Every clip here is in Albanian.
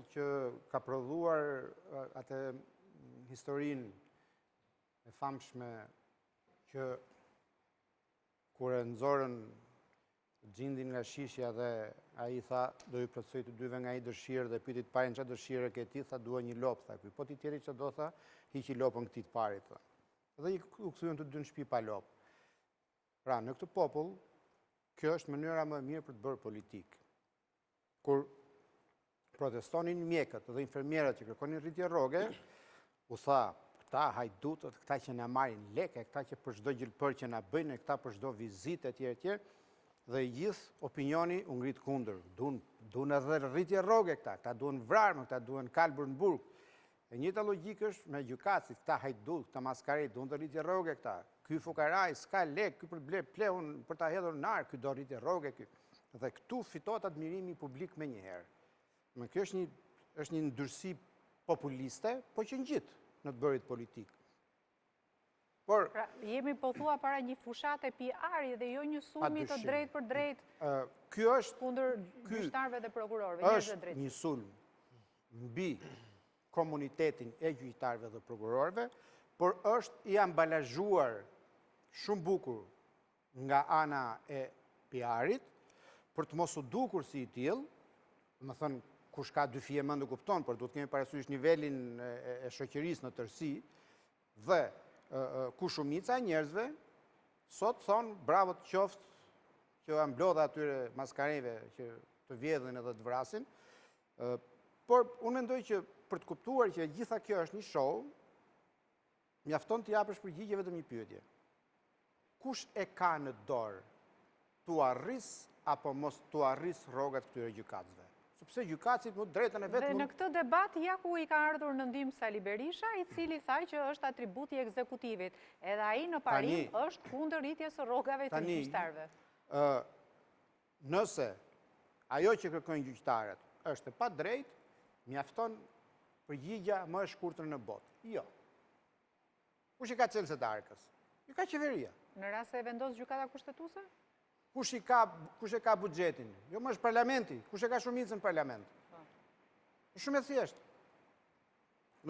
popull që ka prodhuar atë historinë e famshme që kur e nxorën xhindin nga shishja dhe ai tha do ju plotësoj të dyve nga një dëshirë dhe pyeti të parin ça dëshire ke ti, tha dua një lopë, tha ky. Po ti tjetri ça do tha, hiqi lopën këtij të parit, tha. Dhe i u kthyen të dy në shtëpi pa lopë. Pra, në këtë popull, kjo është mënyra më e mirë për të bërë politikë. Kur protestonin mjekët dhe infermierët që kërkonin rritje rroge, u tha, këta hajdutët, këta që na marrin lekë, këta që për çdo gjilpërë që na bëjnë, këta për çdo vizitë etj etj, dhe i gjithë opinioni u ngrit kundër. Duan duan edhe rritje rroge këta, këta duhen vrarë, më këta duhen kalbur në burg. E njëjta logjikë është me gjykatësit, këta hajdutë, këta maskarenj, duan dhe rritje rroge këta. Ky fukarai s'ka lek, ky për të blerë plehun për ta hedhur në arë, ky do rritje rroge ky. Dhe këtu fitohet admirimi publik menjëherë. Më kjo është një është një ndyrësi populiste, po që ngjit në të bërit politikë. Por pra, jemi po thua para një fushate PR-i dhe jo një sulmi të drejtpërdrejtë. Ky është kundër gjyqtarëve dhe prokurorëve, është një sulm mbi komunitetin e gjyqtarëve dhe prokurorëve, por është i ambalazhuar shumë bukur nga ana e PR-it, për të mos u dukur si i tillë, domethënë, kush ka dy fije mend e kupton, por duhet të kemi parasysh nivelin e shoqërisë në tërësi, dhe ku shumica e njerëzve, sot thonë, bravo të qoftë, që ua mblodhe atyre maskarenjve që të vjedhin edhe të vrasin, por unë mendoj që për të kuptuar që e gjitha kjo është një show, Mjafton të japësh përgjigje vetëm një pyetje. Kush e ka në dorë t'ua rrisë apo mos t'ua rrisë rrogat këtyre gjykatësve? Sepse gjykatësit në të drejtën e vet Dhe në këtë debat ja ku i ka ardhur në ndihmë Sali Berisha, i cili tha që është atribut i ekzekutivit. Edhe ai në parim është kundër rritjes së rrogave të gjyqtarëve. Ë nëse ajo që kërkojnë gjyqtarët është e padrejtë, mjafton përgjigja më e shkurtër në botë. Jo. Kush i ka çelësat e arkës? I ka qeveria. Në rast se e vendos gjykata kushtetuese? Kush i ka kush e ka buxhetin? Jo më është parlamenti. Kush e ka shumicën në parlament? Po. Është shumë e thjeshtë.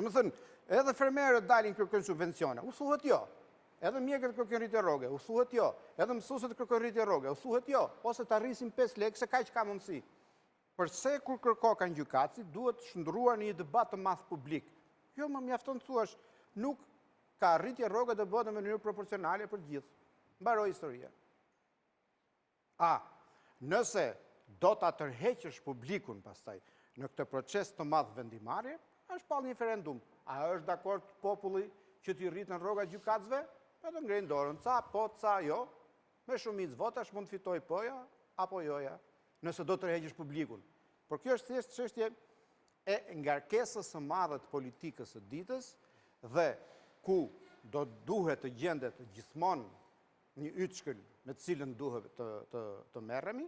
Domethënë, edhe fermerët dalin kërkojnë subvencione. U thuhet jo. Edhe mjekët kërkojnë rritje rroge, u thuhet jo. Edhe mësuesit kërkojnë rritje rroge, u thuhet jo. Ose ta rrisim 5 lekë se kaq ka mundësi. Përse kur kërkokan gjykatësit duhet shndërruar në një debat të madh publik? Jo, më mjafton të thuash, nuk ka rritje rroge do bëhet në mënyrë proporcionale për të gjithë. Mbaroi historia. A, nëse do ta tërheqësh publikun pastaj në këtë proces të madh vendimmarrje, a shpall një referendum. A është dakord populli që t'i rriten rrogat gjykatësve? Po të ngrejnë dorën, ca po, ca jo. Me shumicë votash mund të fitojë poja apo joja, nëse do të tërheqësh publikun. Por kjo është thjesht çështje e ngarkesës së madhe të politikës së ditës dhe ku do duhet të gjendet gjithmonë një yçkël me të cilën duhet të, të, të merremi,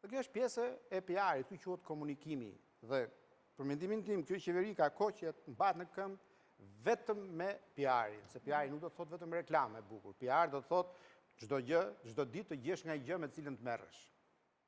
dhe kjo është pjesë e PR-it, ky quhet komunikimi dhe për mendimin tim, kjo qeveri ka kohë që mbahet në këmbë vetëm me PR-in, se PR-i nuk do të thotë vetëm reklamë e bukur, PR do të thotë çdo gjë, çdo ditë të gjesh nga një gjë me të cilën të merresh.